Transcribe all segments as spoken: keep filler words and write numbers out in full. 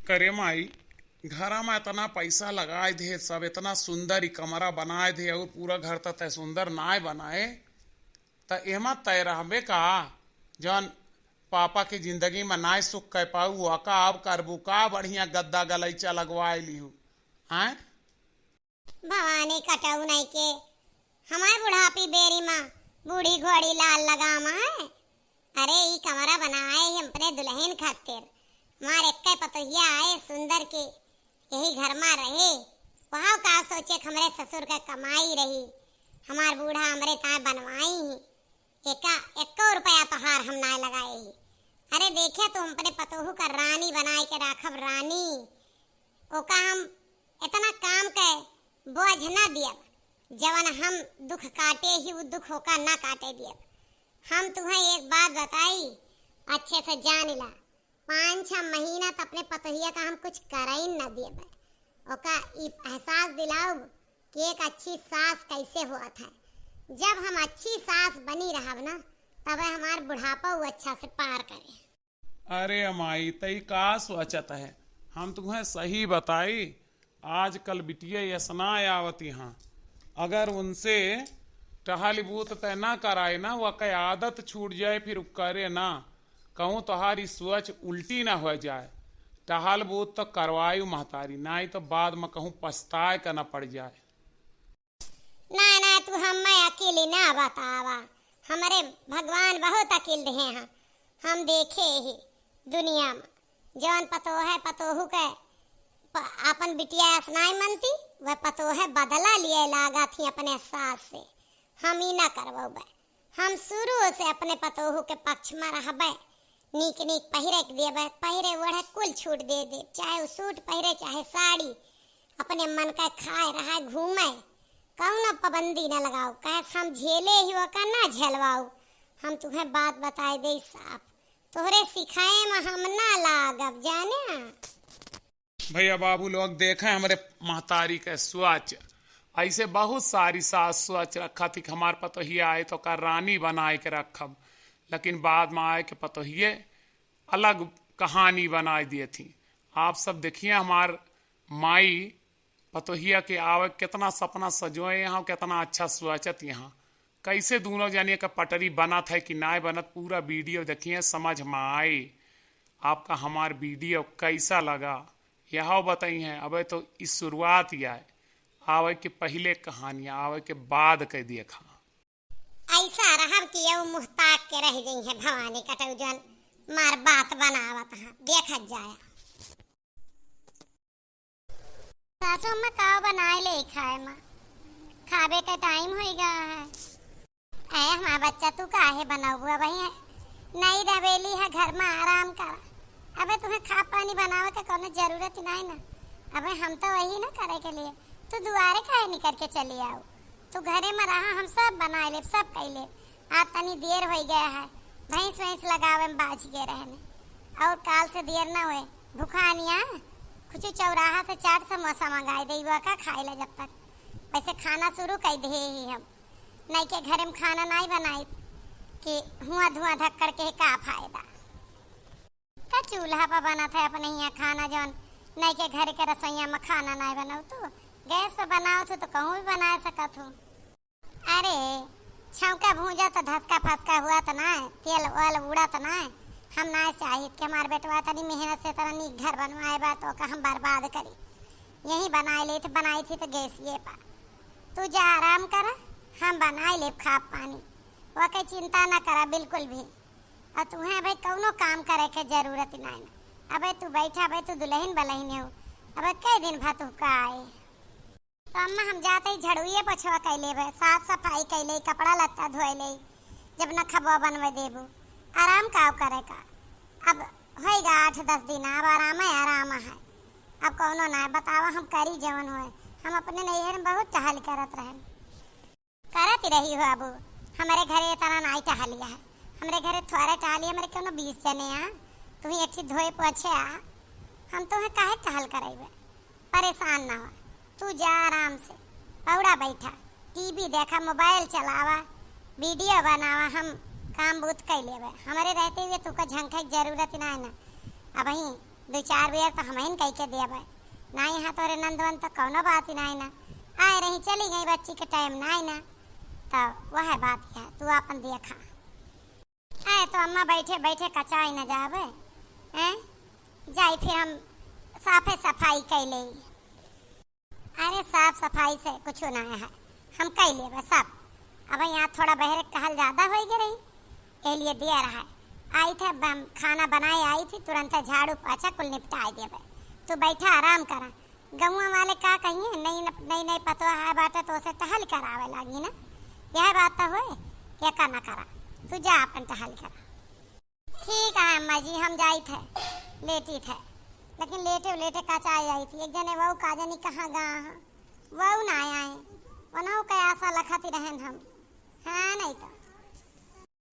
करे माई, घरा मा एतना पैसा लगाए दे, सब एतना सुंदर ई कमरा बनाए दे, अउर पूरा घर त तय सुंदर नाय बनाए, त एमा तय रहबे का? जौन पापा के जिंदगी मा नाय सुख कह पाऊ, ओका अब करबू का? बढ़िया गद्दा गलैचा लगवाए लिहू, आय? भवानी कटऊ नहीं के, हमार बुढ़ापी बेरी मा बूढ़ी घोड़ी लाल लगाम है। अरे, ई कमरा बनाए ही अपने दुलहिन खातिर। हमार एक्के पतोहिया आए सुंदर के, यही घर मा रहे। वहाँ का सोचे कि हमरे ससुर का कमाई रही, हमार बूढ़ा हमरे ताए बनवाई ही। एका, एक्को रुपया तोहार हम नाय लगाए ही। अरे देखे, तू अपने पतोहू का रानी बनाए के राखब, रानी। ओका हम एतना काम के बोझ ना दियब, जवन हम दुख काटे ही उ दुख ओका ना काटे दियब। हम तुहें एक बात बताई, अच्छे से जान ला, पाँच छह महीना त अपने पतोहिया का हम कुछ करइन ना दियब। ओका ई एहसास दिलाउब कि एक अच्छी सास कैसे होत है। जब हम अच्छी सास बनी रहब ना, तबे हमार बुढ़ापा उ अच्छा से पार करे। अरे माई, तई का सोचत है? हम तुहें सही बताई, आजकल बिटिया यसना आवत यहाँ। अगर उनसे टहल बूत तय ना कराए ना, वह के आदत छूट जाए, फिर उ करे ना। कहूँ तोहारी सोच उल्टी ना हो जाए। टहल बूत तो करवायु महतारी, नाई तो बाद में कहूँ पछताए का ना पड़ जाए। ना, ना, तू हमें अकेले ना बतावा। हमरे भगवान बहुत अकेल देहे हैं। हम देखे ही दुनिया में जौन पतोह है, पतोहू के प-, अपन बिटिया अस नाय मनती, वह पतोह है बदला लिए लागा थी अपने सास से। हम ई ना करवबे। हम शुरू से अपने पतोहू के पक्ष में रहबे। नीक नीक पहिरे के देबे, पहिरे ओढ़े कुल छूट दे दे, चाहे उ सूट पहिरे, चाहे साड़ी। अपने मन का खाए रहा, घूमे, कौनो पाबंदी न लगाओ, कहे हम झेले ही ओका ना झेलवाओ। हम तुहें बात बताए दे साफ, तोहरे सिखाए में हम ना लागब, जाने। भैया बाबू लोग, देखे हमरे महतारी के सोच, ऐसे बहुत सारी सास सोच रखा थी कि हमार पतोहिया आए तो का रानी बनाए के रखब, लेकिन बाद में आए के पतोहिए अलग कहानी बनाए दिए थी। आप सब देखिए हमार माई पतोहिया के आवे, कितना सपना सजोए यहाँ, कितना अच्छा सोचत यहाँ। कैसे दोनों जने का पटरी बनत है कि नाय बनत, पूरा वीडियो देखिए, समझ में आए। आपका हमार वीडियो कैसा लगा, यह बताई हैं। अबे तो इस शुरुआत ही आए, आवे के पहले कहानियाँ, आवे के बाद के देखा। ऐसा रहब कि यऊ मुँह ताक के रह जइहें भवानी कटऊ जौन मार बात बनावत हैं, देखत जाया। सासू अम्मा का बनाए ले खाए माँ, खाबे का टाइम होई गया है। अरे हमार बच्चा तू काहे बनौबू, अबहीं नई रवेली है घर में आराम कर। अबे तुहें खा पानी बनावे के कौनो जरूरत ही नहीं ना। अबे हम तो वही ना करे के लिए, तू दुआरे काहे निकल के चली आओ। तू घरे में रहा, हम सब बनाए लेब, सब कइ लेब। आज तनी देर होइ गया है, भैंस वैंस लगावे में बाझ गए रहने, और काल से देर न होए। भुखानिया कुछ चौराहा से चाट समोसा मंगाए देबा का खाए ला जब तक। वैसे खाना शुरू कइ दे ही हम, नहीं के घरे में खाना नहीं बनाई कि हुआ धुआं धक्कड़ के का फायदा। का चूल्हा पर बनत है अपने यहाँ खाना, जौन नहीं के घर के रसोइया में खाना नहीं बनाओ तू, गैस पर बनाओ तू तो कहूँ भी बना सकत हो। अरे छौका भूंजा तो धसका फसका हुआ तो ना है, तेल वेल उड़ा तो ना है। हम ना चाहित कि हमार बेटवा तनी मेहनत से तनी घर बनवाए बा तो का हम बर्बाद करी। यही बनाए लेत, बनाई थी तो गैसिए पर। तू जा आराम कर, हम बनाए लेब खाब पानी, ओके चिंता ना करा बिल्कुल भी। और तुहें अबे कौनो काम करे के जरूरत ही नाई ना। अबे तू बैठा, अबे तू दुल्हन बलहिन हो, अबे कई दिन भा तू का आए। तो अम्मा हम जाते ही झड़ुए पोछवा कइ लेबे, साफ सफाई कइ ले, कपड़ा लत्ता धोए ले, जब न खबवा बनवे देबू। आराम का करे का, अब होइगा आठ दस दिन, अब आराम है, आराम है। अब कौनो ना बतावा, हम करी जवन होए। हम अपने नैहर में बहुत टहल करत रहन। करत ही रही हो अबू, हमरे घरे इतना नाई टहलिया है। हमरे घरे थोड़े टहलिया, हमरे कोनो बीस जने आ, तू ही एक चीज धोए पोछे आ, हम तोहे काहे टहल करइबे? परेशान ना हो, तू जा आराम से, पौड़ा बैठा, टीवी देखा, मोबाइल चलावा, वीडियो बनावा, हम काम बूत कइ लेबे। हमरे रहते हुए तू का झंखे के जरूरत ही ना है ना। अबहीं दुइ चार बेर तो हमहिन कइ के देबे। नाहीं है तोरे नंदवन तो कउनो बात ही नाहीं ना। आए रही चली गई बच्ची के टाइम नाहीं ना। तो वह बात है, तू आपन देखा। आए तो अम्मा बैठे बैठे कचाई न जाबे। हैं? जाई फिर हम साफे सफाई कइ लेई। अरे, साफ सफाई से कुछ ना है, हम कइ लेबे सब। अब यहाँ थोड़ा बहरे कहल ज्यादा होइ गए रही, ए लिए देर है। आई थे, बम-, खाना बनाए आई थी, तुरंत झाड़ू पोछा कुल निपटाए देबे। तू बैठा आराम करा। गौवा वाले का कहिए, नई न-, नई नई पतोह है बाटे तो उसे टहल करावे लागी ना। यह बात तो होए, ये का ना करा, तू जा अपन टहल करा। ठीक है अम्मा जी, हम जाइत है, लेटित है। लेकिन लेटे लेटे कचाई जाई थी। एक जने वहू का जानी कहाँ गा है, वहू ना आए। वनहु के आशा लखत ही रहन हम। हाँ, नहीं तो।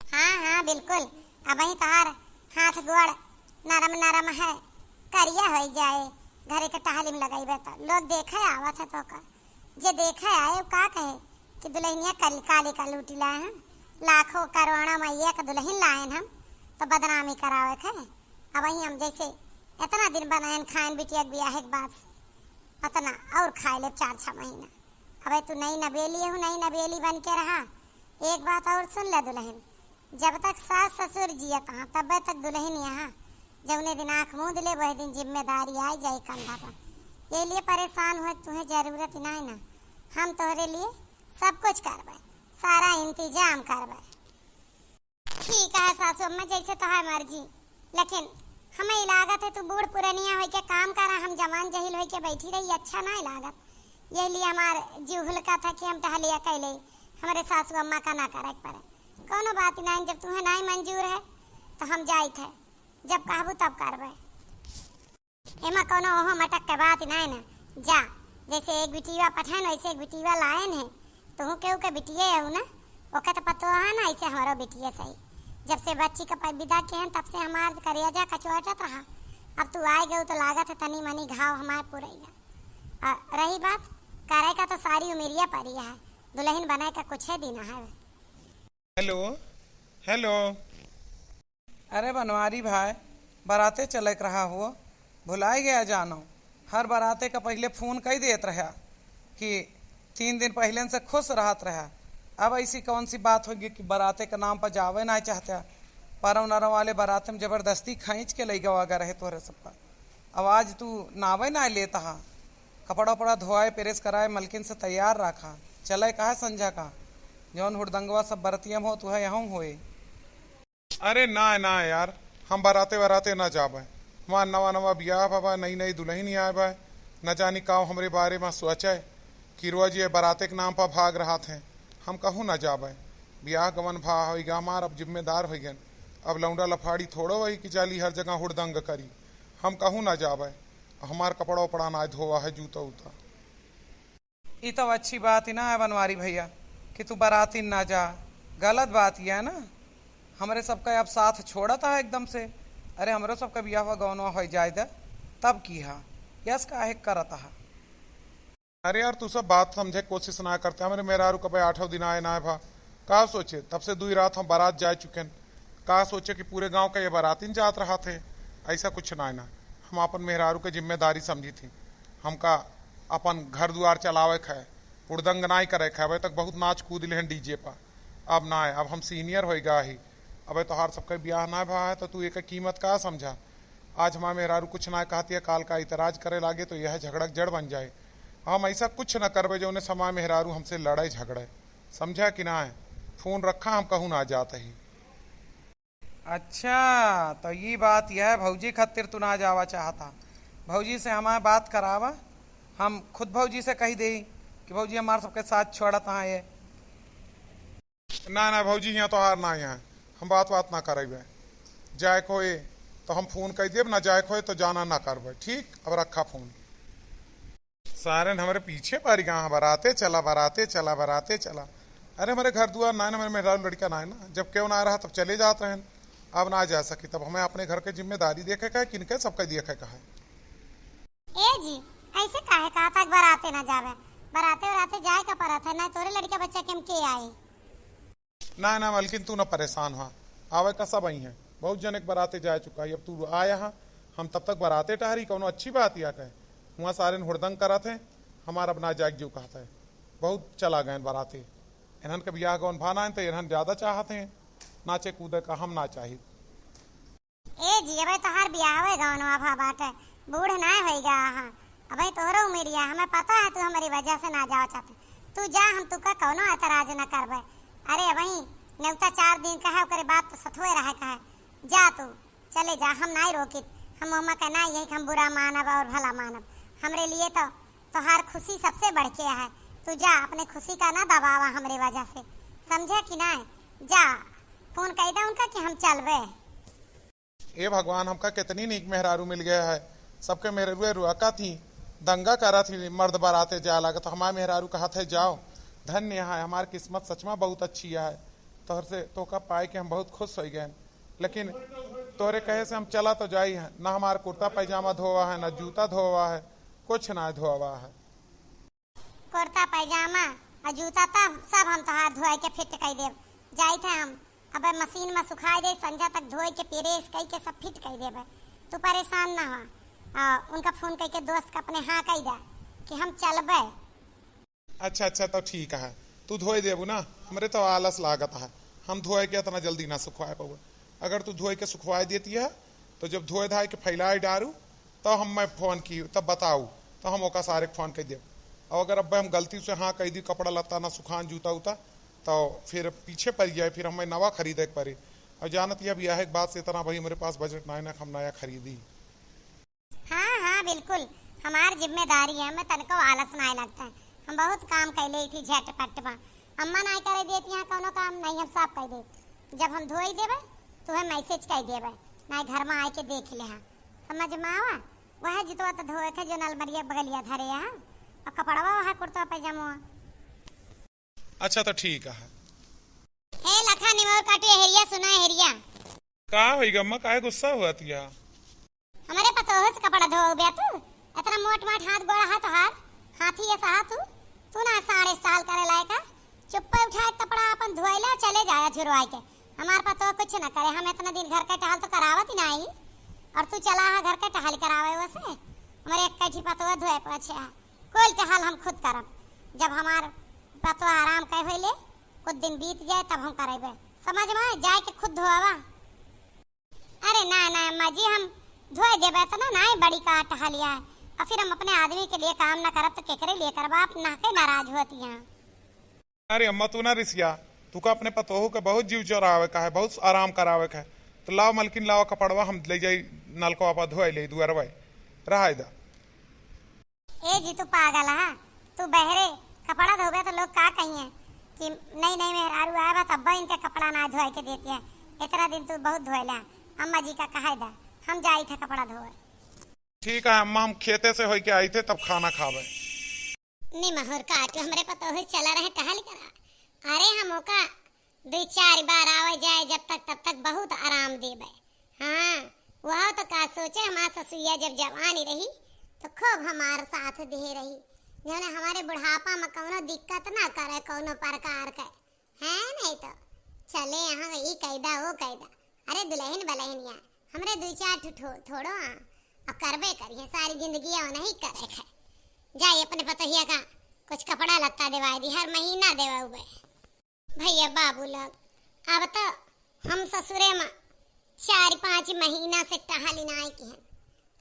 हाँ, हाँ, बिल्कुल। अबहीं तोहार हाथ गोड़ नरम नरम है, करिया होइ जाए, घरे के टहलिम लगइबे तो लोग देखे आवत है तोका। जे देखे आए, उ का कहे कि दुलहिनिया कल काली का लूटी लाए हैं, लाखों करोड़ों में एक दुलहिन लाएन हम, तो बदनामी करावे खे। अबहीं हम जैसे इतना दिन बनाएन खाएन बिटिया के बियाह के बाद से, उतना और खाए लेब चार छह महीना। अबे तू नई नबेली हूँ, नई नबेली बन के रहा। एक बात और सुन ले दुलहिन, जब तक सास ससुर जियत हाँ, तब तक दुलहिन यहाँ। जौने दिन आँख मूंद ले, वह दिन जिम्मेदारी आई जाई कंधा पर। ये लिए परेशान हुए, तुहे जरूरत ही नाहीं ना। हम तोहरे लिए सब कुछ करबे, सारा इंतजाम करबे। ठीक है सासू अम्मा, जैसे तोहार मर्जी, लेकिन हमें लागत है तू बूढ़ पुरनिया होइके काम करा, हम जवान जहिल होइके बैठी रही, अच्छा नाहीं लागत। ये लिए हमार जीव हुलकत है कि हम टहलिया कइ लेई, हमरे सासू अम्मा का ना करे के पड़े। कउनो बात नाहीं, जब तुहे नाहीं मंजूर है तो हम जाइत है, जब कहबू तब करबे। एमा कउनो ओहो मटक के बात नाहीं ना। जा, जैसे एक बिटिया पठाएन वैसे एक बिटिया लाएन है, तुहू केहू के बिटिये हऊ ना, ओके तो पतो है ना, ऐसे हमारो बिटिये सही। जब से बच्ची के प-, विदा किहन तब से हमार करेजा कचोटत रहा। अब तू आए गऊ तो लागत है तनी मनी घाव हमार पुरैया। आ रही बात, करे का तो सारी उमिरिया परी है, दुलहिन बने का कुछे दिन है। हेलो, हेलो। अरे बनवारी भाई, बराते चले के रहा हो, भुलाए गया जानो। हर बराते का पहिले फोन कइ देत रहा कि तीन दिन पहिले से खुश रहत रहा। अब ऐसी कौन सी बात होगी कि बराते के नाम पर जावे नाहीं चाहते? परव नरव वाले बराते में जबरदस्ती खींच के लइ गवा रहे तोहरे सबका। अब आज तू नावे नाहीं लेत हा। कपड़ा उपड़ा धोआए, प्रेस कराए, मलकिन से तैयार रखा। चले कहा संझा का, जौन हुड़दंगवा सब बरतिया में होत, उहे यहूँ होए। अरे ना, ना यार, हम बराते वराते ना जाबे। हमार नवा नवा बियाह भवा, नई नई दुलहिन आए बा, न जानी काव हमरे बारे में सोचे कि रोज ये बराते के नाम पर भाग रहत हैं। हम कहूँ ना जाबे। बियाह गवन भा होइगा हमार, अब जिम्मेदार होइगन। अब लौंडा लफाड़ी थोड़ो वही कि जाली हर जगह हुड़दंग करी। हम कहूँ ना जाबे। हमार कपड़ा उपड़ा ना धोवा है, जूता उता। ई तो अच्छी बात ही ना है बनवारी भैया कि तू बरातिन ना जा, गलत बात ही है ना। हमरे सबका अब साथ छोड़त है एकदम से। अरे हमरो सबका बियाह गौनवा हो जाए दे, तब की हा, यस काहे करत हा। अरे यार, तू सब बात समझे के कोशिश ना करते। हमरे मेहरारू कबे आठों दिन आए ना भा, का सोचे? तब से दुई रात हम बारात जा चुके हैं। का सोचे कि पूरे गांव का ये बारातिन जात रहत है? ऐसा कुछ ना है ना। हम अपन मेहरारू के जिम्मेदारी समझी थी। हमका अपन घर दुआर चलावे के है, हुड़दंग नाई करे के है। अबे तक बहुत नाच कूद लेहन डीजे पर, अब ना है, अब हम सीनियर होइगा ही। अबे तोहार सबके बियाह ना भा है तो तू एक कीमत का समझा? आज हमार मेहरारू कुछ ना कहती है, काल का इतराज करे लागे तो यह झगड़ा के जड़ बन जाए। हम ऐसा कुछ ना करबे जौने समय मेहरारू हमसे लड़े झगड़े, समझा कि ना है? फोन रखा, हम कहूँ ना जात ही। अच्छा, तो ये बात यह है, भौजी खातिर तू ना जावा चाहता। भौजी से हमारे बात करावा, हम खुद भौजी से कही देई कि भौजी हमार सबके साथ छोड़त हाँ ये। ना, ना भौजी, यहाँ तोहार ना यहाँ, हम बात, बात ना करबे। जाए के होए तो हम फोन कइ देब, ना जाए के होए तो जाना ना करबे। ठीक, अब रखा फोन। सारे न हमरे पीछे पड़ गया, हाँ, बराते चला, बराते चला, बराते चला। अरे, हमरे घर दुआर ना है ना, हमरे मेहरारू लड़का ना है ना, जब केहू ना रहा तब चले जात रहन, अब ना जा सकी, तब हमें अपने घर के जिम्मेदारी देखे का है, किनके सबके देखे का है। ए जी, ऐसे काहे कहा था कि बराते ना जावे? बराते बराते जाए का परत है ना, तोरे लड़का बच्चा के हम के आई। ना, ना मलकिन, तू ना परेशान हुआ, आवे का सब आई हैं, बहुत जने के बराते जा चुका है, अब तू आया हा, हम तब तक बराते टहरी, कौनो अच्छी बात या कहे? हुआँ सारेन हुड़दंग करत हैं, हमार अब ना जाए के जीव कहत है। बहुत चला गए बराते। इन्हन के बियाह गौन भा नाहीं, तो इन्हन ज्यादा चाहत हैं नाचे कूदे का, हम ना चाही। ए जी, अबे तोहार बियाह होए गौन भा बाटे, बूढ़ ना होई गया हाँ। अबे तोहरो उमिरिया, हमें पता है तू हमारी वजह से ना जाओ चाहते। तू जा, हम तुका कौनो एतराज न करबे। अरे अबही नेवता चार दिन का है, ओकरे बाद तो सथुए रहे का है। जा तू। चले जा, हम नाई रोकित, हम ओमा के नाई यही हम बुरा मानब और भला मानब। हमरे लिए तो तोहार खुशी सबसे बढ़ के है। तू जा, अपने खुशी का ना दबावा हमरे वजह से, समझे कि नाई? जा, फोन कह दे उनका कि हम चलबे। ए भगवान, हमका कितनी नीक मेहरारू मिल गया है। सबके मेहरारू रुआ का थी, दंगा करा थी, मर्द बराते जा लगा तो हमारे मेहरारू कहत है जाओ। धन्य है, हमार किस्मत सच में बहुत अच्छी है। तोहर से तोहका पाए के हम बहुत खुश हो गए। लेकिन तोहरे कहे से हम चला तो जाई है, ना हमार कुर्ता पैजामा धोवा है, ना जूता धोवा है, कुछ ना धोवा है। कुर्ता पैजामा और जूता तब सब हम तोहार धोए के फिट कई देब। जाइत है हम, अबे मशीन में सुखाई दे, संझा तक धोए के प्रेस कई के सब फिट कई देबे। तू परेशान ना हो। आ, उनका फोन कई के दोस्त का अपने हाँ कई दे कि हम चलबे। अच्छा, अच्छा, तो ठीक है, तू धोए देबू ना, हमरे तो आलस लागत है, हम धोए के इतना जल्दी ना सुखवाए पाबे। अगर तू धोए के सुखवाए देती है, तो जब धोए धाए के फैलाए डारू, तो हम मैं फोन की, तब बताऊ, तो हम ओका सारे के फोन कर देब। और अगर अब हम गलती से हाँ कह दी, कपड़ा लत्ता ना सुखान, जूता उता, तो फिर पीछे पड़ जाए, फिर हमें नवा खरीदे के पड़े। और जानत ही अब यह एक बात से इतना भाई हमारे पास बजट ना है ना, हम नया खरीदी। हाँ, हाँ, बिल्कुल, हमार जिम्मेदारी है, हमें तनको आलस नाय लगता है। हम बहुत काम कैले थी झटपट में, अम्मा नाय करे देती यहाँ कौनो काम, नहीं हम सब कह दे। जब हम धोई देबे, तुहे मैसेज कर देबे, नाय घर में आए के देख ले हाँ, समझ में आवा? वह जितवा तो धोए थे जो नलमरिया बगलिया धरे है, और कपड़वा वह कुर्ता पैजामा। अच्छा तो ठीक है। हे लखा निमोर काटे हेरिया, सुना हेरिया। का होई गम्मा, काहे गुस्सा हुआ तिया? हमरे पतोह से कपड़ा धोबे तू? इतना मोट माट हाथ गोड़ा है तोहार, हाथी ये सहा तू। तू ना साढ़े साल करे लायक है। चुप्पे उठाए कपड़ा अपन धोए ले, चले जाया झुरवाए के। हमार पतोह कुछ न करे, हम इतना दिन घर के टहल तो करावत ही नहीं। और तू चला है घर के टहल करावे वसे। हमरे एक कैठी पतोह धोए पोछे है। कुल टहल हम खुद करब। जब हमार पतोह आराम कहे होइले, कुछ दिन बीत जाए तब हम करेबे। समझ में जाए के खुद धोआवा। अरे ना, ना अम्मा जी, हम धोए देबे इतना ना है, बड़ी का टहलिया है। और फिर हम अपने आदमी के लिए काम ना करब तो केकरे लिए करब? आप ना के नाराज होती हैं। अरे अम्मा, तू ना रिसिया, तू का अपने पतोहू के बहुत जीव चरावे का है, बहुत आराम करावे का है। तो लाओ मलकिन, लाओ कपड़वा, हम ले जाई नलको आपा धोए ले दुअरवा, रहाय दा। ए जी, तू पागल है? तू बहरे कपड़ा धोबे तो लोग का कहिए कि नई नई मेहरारू आए बा, तब इनके कपड़ा ना धोए के देती है। इतना दिन तू बहुत धोएला, अम्मा जी का कहे दा, हम जाई थे कपड़ा धोए। ठीक है अम्मा, हम खेते से होई के आई थे, तब खाना खावे। निमहुर काट, हमरे पतोह चला रहे टहल करा। अरे हम ओका दुई चार बार आवे जाए जब तक तब तक बहुत आराम देबे। हाँ, वह तो का सोचे, हमार ससुइया जब जवानी रही तो खूब हमार साथ दे रही, जौने हमारे बुढ़ापा में कौनो दिक्कत ना करे कौनो प्रकार के। हैं, नहीं तो चले यहाँ ई कैदा वो कैदा। अरे दुल्हन बलहनिया, हमरे दुई चार ठो ठो-, थोड़ो आ, और करबे करिए सारी जिंदगी और नहीं करे है। जाए अपने पतोहिया का कुछ कपड़ा लत्ता देवाए दी, हर महीना देवाउबे। भैया बाबू लोग, अब तो हम ससुरे में चार पाँच महीना से टहल नाई किहन।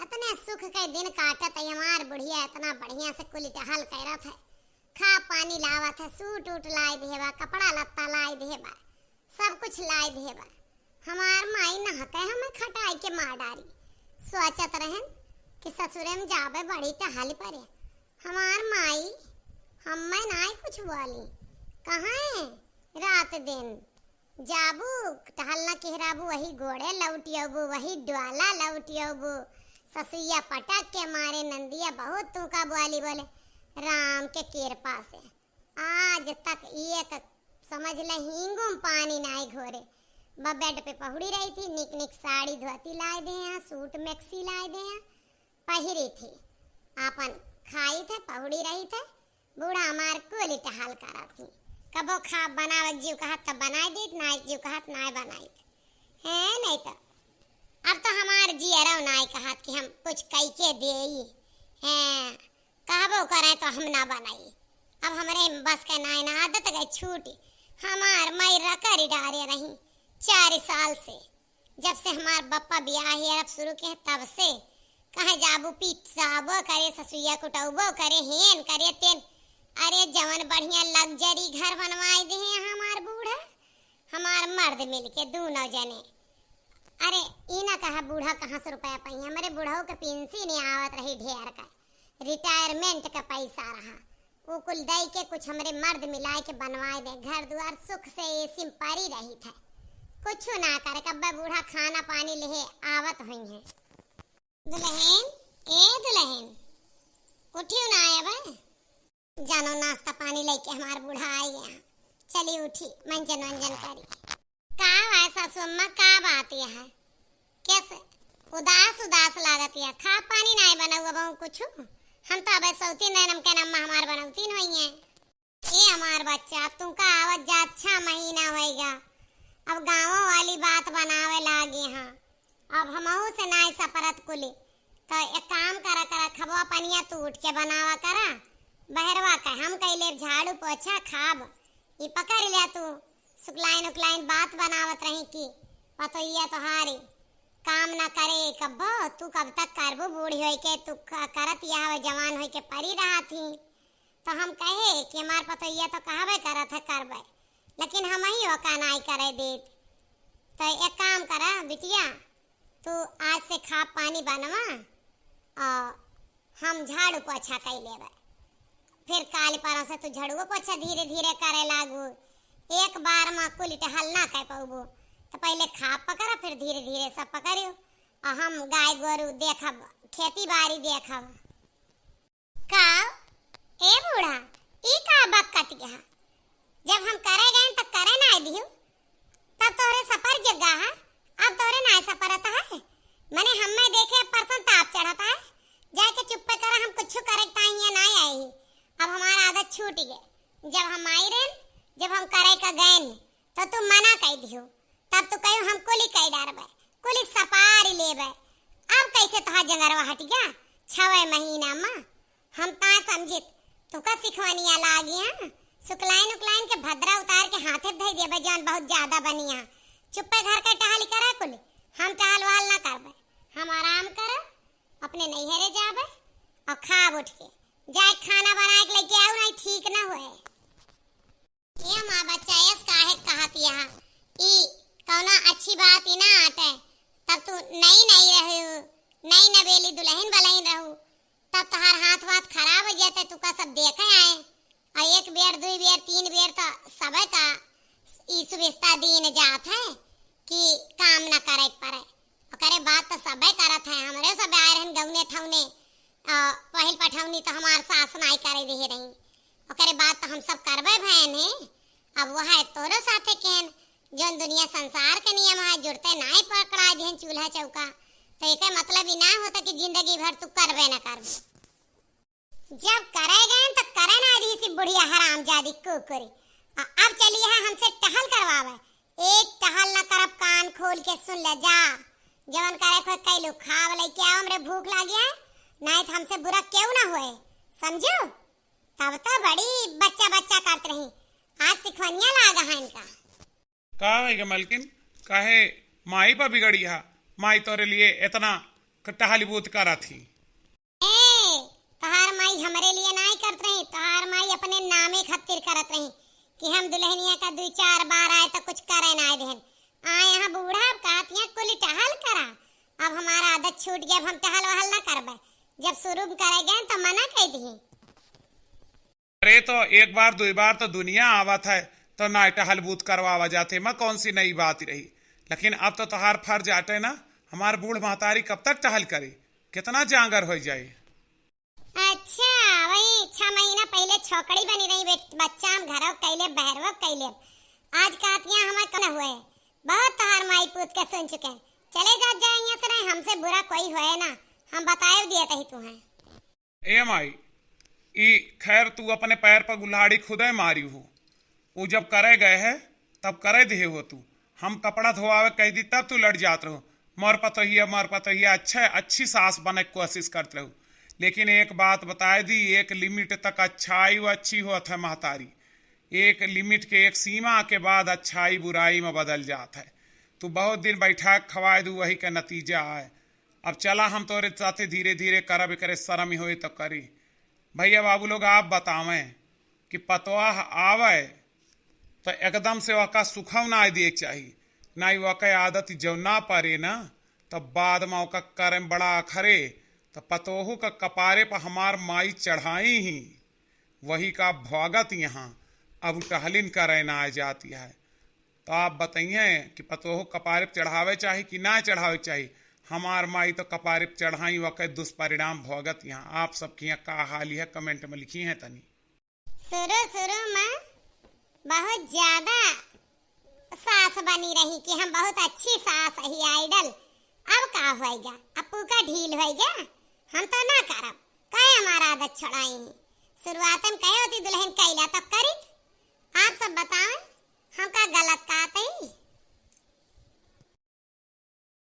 इतने सुख के दिन काटत है हमार बुढ़िया, इतना बढ़िया से कुल टहल करत है, खा पानी लावत है, सूट उट लाई देबा, कपड़ा लत्ता लाई देबा, सब कुछ लाई देबा। हमार माई नहके हमें खटाई के मार डारी। सोचत रहन कि ससुरे में जाबे बड़ी टहल परे। हमार माई हमें नाई कुछ बोली, कहाँ है रात दिन जाबू, टहल न किहराबू, वही गोड़े लौटियबू, वही डोला लौटियबू। ससुइया पटक के मारे नंदिया बहुत तू का बोली बोले। राम के कृपा से आज तक एक समझ ले हींगो में पानी नाई घोरे। ब-, बेड पे पहुड़ी रही थी, निक निक साड़ी धोती लाए दे हैं, सूट मैक्सी लाए दे हैं, पहिरी थी, आपन खाई थे, पहुड़ी रही थे। बूढ़ा हमार कुल टहल करत ही। कबो खा बनावे के जीव कहत त बनाए दीत, नाय के जीव कहत नाय बनाइत। हैं, नहीं तो अब तो हमार जियरौ नाय कहत कि हम कुछ कई के देई। हैं, कहबो करे तो हम ना बनाई। अब हमरे बस के नाय ना, आदत गई छूटी। हमार मई रकरी डारे रही चार साल से, जब से हमार बप्पा बियाह ये अब शुरू के तब से। कहे जाबू पिसाबो करे, ससुइया कुटौबो करे, हेन करे तेन। अरे जवन बढ़िया लग्जरी घर बनवाए दे हैं हमार बूढ़ा, हमार मर्द मिलके दूनौ जने। अरे ई ना कहा बूढ़ा कहाँ से रुपया पाई, हमरे बूढ़ऊ के पेंशन आवत रही ढेर का, रिटायरमेंट का पैसा रहा, वो कुल दई के कुछ हमरे मर्द मिलाए के बनवाए दे, घर दुआर सुख से एसी में परी रही थे, कुछ ना करे। कब्बे बूढ़ा खाना पानी लेहे आवत हुई हैं। दुल्हन, ए दुल्हन, उठियो ना आए बे। जानो नाश्ता पानी लेके हमार बूढ़ा आई गया। चली उठी, मंजन वंजन करी। का हुआ सासू अम्मा, का बात यह है? कैसे उदास उदास लागत यह? खा पानी नाय बनाऊ अब कुछ? हम तो अब सौती नैनम के अम्मा हमार बनौती नहीं है। ए हमार बच्चा, अब तू का आवत जात छह महीना होइगा, अब गाँवों वाली बात बनावे लागे हाँ। अब हमहू से नाय सपरत कुली, तो एक काम करा करा, खबवा पनिया तू उठ के बनावा करा, बहरवा का हम कैले झाड़ू पोछा खाब। ई पकड़ लिया तू, सुकलाइन उकलाइन बात बनावत रही कि पतोहिया तोहारी काम ना करे कब्बो, तू कब तक करबू, बूढ़ी होई के तू क-, करत यह जवान होई के परी रहा थी। तो हम कहे कि हमार पतोहिया तो कहबे करत है करबे, लेकिन हम ही ओका नाई करे देत। तो एक काम करा बिटिया, तू आज से खा पानी बनवा और हम झाड़ू पोछा कई लेबे। फिर काल परसों से तू झाड़ुओ पोछा धीरे धीरे करे लागू। एक बार में कुल टहल ना कर पाऊबू, तो पहले खा पकड़ा, फिर धीरे धीरे सब पकड़ियो। और हम गाय गोरू देखब, खेती बाड़ी देखब। का? ए बूढ़ा, ई का बकत गया? जब हम करे गए त करे ना दियो, तब तोहरे सपर जगा है, अब तोहरे ना सपरत है। मने हमें देखे परसन ताप चढ़त है, जाके चुप्पे करा, हम कुछ करे ताई ना आई। अब हमार आदत छूट गए, जब हम आई रहन, जब हम करे का गए, तो तू मना कई दियो, तब तू कहो हम कुली कई डारबे, कुली सपारी लेबे। अब कैसे तोहार जंगरवा हट गया? छवे महीना में हम ता समझित तुका सिखवनिया लागी, हाँ? सुकलाइन उकलाइन के भद्रा उतार के हाथे धई देबे, जौन बहुत ज्यादा बनिया। चुप्पे घर के टहल करा कुल, हम टहल वहल ना करबे, हम आराम करब, अपने नैहरे जाबे और खाब उठ के। जाए खाना बनाए के लेके आओ, नहीं ठीक ना होए। ए माँ, बच्चा ऐस काहे कहत यहा? ई कौनो अच्छी बात ही ना आटे। तब तू नई नई रहू, नई नवेली दुल्हन बलहिन रहू, तब तोहार हाथ वाथ खराब हो जाते, तू का सब देखे आए। और एक बेर, दुई बेर, तीन बेर तो सबे का ई सुविस्ता दीन जात है कि काम न करे के पड़े। ओकरे बाद तो सबे करत है, हमरे सब आए रहन गौने ठौने, अ, पहिल पठौनी तो हमार सास नाई करे दे रही। ओकरे बाद तो हम सब करबे भयन है। अब वह है तोरो साथे केन, जौन दुनिया संसार के नियम है, जुड़ते नाई पकड़ाए दिहन चूल्हा चौका, तो एके मतलब ई ना होता कि जिंदगी भर तू करबे ना करबे। जब करे गए तो करे ना दी सी बुढ़िया हरामजादी कुकुरी। आ, अब चली है हमसे टहल करवावे। एक टहल ना करब, कान खोल के सुन ले जा। जवन करे खोए कैलू, खाव लेके आओ, हमरे भूख लागी है, नहीं तो हमसे बुरा क्यों ना होए, समझू? तब तो बड़ी बच्चा बच्चा करत रही, आज सिखवनिया लागा है इनका। का है गे मलकिन, काहे माई पर बिगड़ी हा? माई तोरे लिए इतना क-, टहलीबूत करा थी। ए, तोहार माई हमरे लिए नाई करत रही, तोहार माई अपने नामे खातिर करत रही कि हम दुल्हनिया का दुई चार बार आए तो कुछ करे ना देहन। आ यहाँ बूढ़ा अब कहत यहाँ कुल टहल करा। अब हमारा आदत छूट गया, अब हम टहल वहल ना करबे। जब शुरू करे गए तो मना कह दी। अरे तो एक बार दुई बार तो दुनिया आवत है, तो ना टहलबूत करवावा जाते, मैं कौन सी नई बात रही। लेकिन अब तो तोहार फर्ज आटे ना, हमार बूढ़ महतारी कब तक टहल करे, कितना जांगर हो जाए। अच्छा, वही छह महीना पहले छोकड़ी बनी रही बेट-, बच्चा हम घरों कैले, बहरवो कैले। आज कातिया हमार कौन हुए, बहुत तोहार माई पूत के सुन चुके। चले जात जाए यहाँ से, नहीं हमसे बुरा कोई होए ना, हम बताए दिए तही तू हैं। ए माई, ई खैर तू अपने पैर पर गुल्हाड़ी खुदे मारी हो। ऊ जब करे गए है, तब करे दिहे हो तू। हम कपड़ा धोआवे कह दी, तब तू लड़ जात रहो। मोर पतोहिया, मोर पतोहिया, अच्छा, अच्छी सास बने के कोशिश करत रहू। लेकिन एक बात बताए दी, एक लिमिट तक अच्छाई वो अच्छी होत है महतारी। एक लिमिट के, एक सीमा के बाद अच्छाई बुराई में बदल जात है। तू बहुत दिन बैठा के खवाए दू, वही का नतीजा आए। अब चला, हम तोरे साथे धीरे धीरे करब, एकरे शर्म होए तो करी। भैया बाबू लोग, आप बतावें कि पतवाह आवे तो एकदम से ओका सुखव ना दिए के चाही, ना ही ओका आदत जौन ना परे ना, तब बाद में ओका करे में बड़ा अखरे। तो पतोहू का कपारे पर हमार माई चढ़ाई ही, वही का भोगत यहाँ अब टहलिन करे ना जाती है। तो आप बताइए कि पतोहू कपारे पे चढ़ावे चाही कि ना चढ़ावे चाही? हमार माई तो कपारे पे चढ़ाई, वके दुष्परिणाम भोगत यहाँ। आप सबके यहाँ का हाल है, कमेंट में लिखी हैं तनी। शुरू शुरू में बहुत ज्यादा सास बनी रही कि हम बहुत अच्छी सास ही आइडल। अब का होइगा, अपू का ढील होइगा, हम तो ना करब। काहे हमारा आदत छोड़ाई? शुरुआत में कहे होती दुल्हन कैला तब करित।